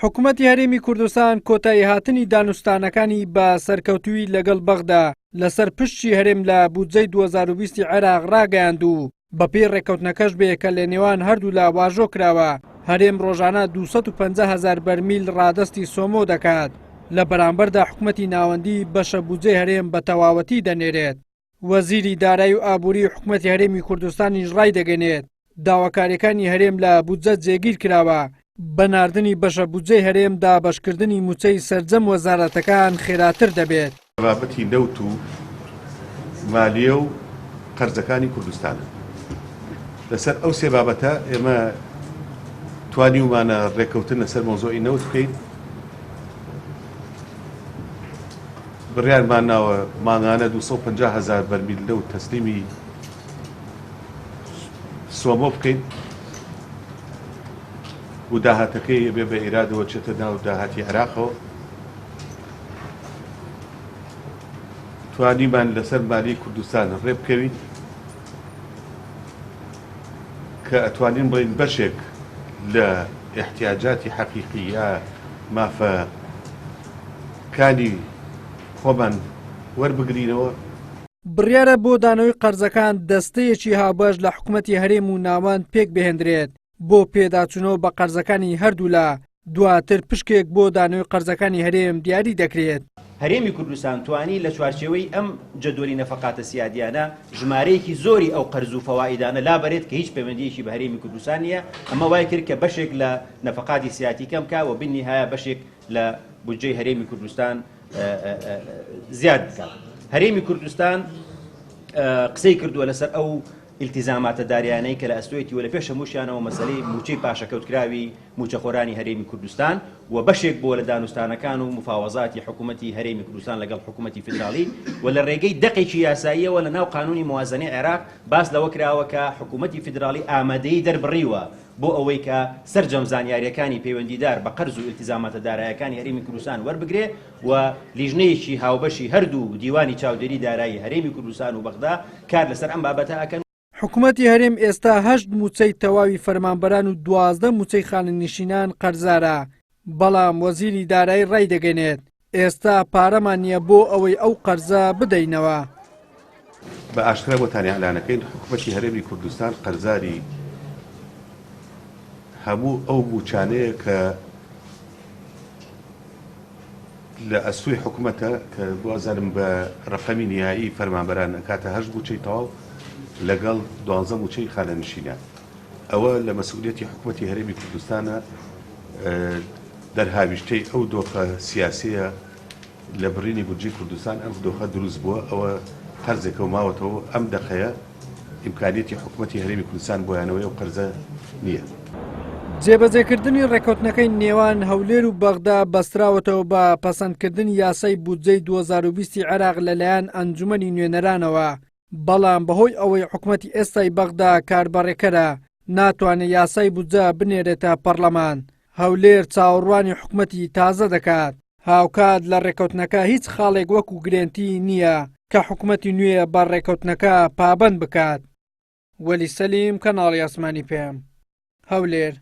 حکومەتی هەرێمی کوردستان کۆتاییهاتنی دانوستانەکانی بە سەرکەوتوویی لەگەڵ بەغدا لەسەر پشکی هەرێم لە بودجەی 2020 عێراق ڕاگەیاند و بەپێی ڕێککەوتنەکەش بێ کە لە نێوان هەردوولا واژۆ کراوە، هەرێم ڕۆژانە 250 هەزار بەرمیل ڕادەستی سۆمۆ دەکات، لە بەرامبەردا حکومەتی ناوەندی بەشە بودجەی هەرێم بە تەواوەتی دەنێرێت. وەزیری دارایی و ئابووری حکومەتی هەرێمی کوردستانیش ڕایدەگەنێت، داواکاریەکانی هەرێم لە بودجە جێگیر کراوە، بە ناردنی بەشە بودجەی هەرێم دابەشکردنی مووچەی سەرجەم وەزارەتەکان خێراتر دەبێت. بابەتی نەوت و مالیە و قەرزەکانی کوردستانە. لەسەر ئەو سێ بابەتە ئێمە توانیومانە ڕێککەوتن لەسەر مەوزوعی نەوت بکەین. بڕیارمان ناوە مانگانە 250 هەزار بەرمیل نەوت تەسلیمی سۆمۆ بکەین و داهاتەکەی ئەبێ بە ئیرادەوە چێتە ناو داهاتی عێراقەوە. توانیمان لەسەر مالی کوردستان ڕێ بکەوین کە ئەتوانین بڵێین بەشێک لە ئیحتیاجاتی حەقیقی یا مافە کانی خۆمان وەربگرینەوە. بڕیارە بۆ دانەوەی قەرزەکان دەستەیەکی هاوبەش لە حکومەتی هەرێم و ناوەند پێکبهێندرێت بۆ پێداچوونەوە بە قەرزەکانی هەردوولا، دواتر پشکێک بۆ دانەوەی قەرزەکانی هەرێم دیاری دەکرێت. هەرێمی کوردستان توانی لە چوارچێوەی ئەم جەدوەلی نەفەقاتە سیادیانە ژمارەیەکی زۆری ئەو قەرز و فەوائیدانە لابەرێت کە هیچ پەیوەندییەکی بە هەرێمی کوردستان نییە، ئەمە وای کرد کە بەشێک لە نەفەقاتی سیاتی کەم کا و بالنهایە بەشێک لە بودجەی هەرێمی کوردستان زیاد بکات. هەرێمی کوردستان قسەی کردووە لەسەر ئەو ئیلتیزاماتە داریانەی کە لە ئەستۆیەتی و لە پێش هەمووشیانەوە مەسەلەی مووچەی پاشەکەوتکراوی مووچەخۆرانی هەرێمی کوردستان و بەشێک بووە لە دانوستانەکان و مفاوەزاتی حکوومەتی هەرێمی کوردستان لەگەڵ حکوومەتی فیدراڵی و لە ڕێگەی دەقێکی یاساییەوە لە ناو قانوونی موازەنەی عێراق باس لەوە کراوە کە حکوومەتی فیدراڵی ئامادەیی دەربڕیوە بۆ ئەوەی کە سەرجەم زانیارییەکانی پەیوەندیدار بە قەرز و ئیلتیزاماتە دارایەکانی هەرێمی کوردستان وەربگرێ و لیژنەیەکی هاوبەشی هەردوو دیوانی چاودێری دارایی هەرێمی کوردستان و بەغدا کار لەسەر ئەم بابەتە ئەکەن. حکومەتی هەرێم ئێستا هەشت مووچەی تەواوی فەرمانبەران و 12 مووچەی خانەنشینان قەرزارە، بەڵام وەزیری دارایی ڕایدەگەنێت، ئێستا پارەمان نییە بۆ ئەوەی ئەو قەرزە بدەینەوە. بە ئاشکرا بۆتان ئیعلانەکەین حکومەتی هەرێمی کوردستان قەرزاری هەموو ئەو مووچانەیە کە لە ئەستۆی حکومەتە کە وازانم بە ڕەقەمی نیهایی فەرمانبەران ئەکاتە هەشت مووچەی تەواو لەگەڵ دوانزە مووچەی خانەنشینان ئەوە لە مەسئولیەتی حکومەتی هەرێمی کوردستانە دەرهاویشتەی ئەو دۆخە سیاسیە لە بڕینی بودجەی کوردستان ئەم دۆخە دروست بووە، ئەوە قەرزێکە و ماوەتەوە و ئەم دەقەیە ئیمکانیەتی حکومەتی هەرێمی کوردستان بۆ یانەوەی ئەو قەرزە نییە. جێبەجێکردنی ڕێککەوتنەکەی نێوان هەولێر و بەغدا بەستراوەتەوە بە پەسەندکردنی یاسای بودجەی 2020 ی عێراق لەلایەن ئەنجومەنی نوێنەرانەوە، بەڵام بەهۆی ئەوەی حکومەتی ئێستای بەغدا کاربەڕێکەرە ناتوانێت یاسای بودجە بنێرێتە پەڕلەمان، هەولێر چاوەڕوانی حکومەتی تازە دەکات، هاوکات لە ڕێککەوتنەکە هیچ خاڵێک وەکو گرێنتی نییە کە حکومەتی نوێ بە ڕێککەوتنەکە پابەند بکات. وەلی سەلیم، کەناڵی ئاسمانی پەیام، هەولێر.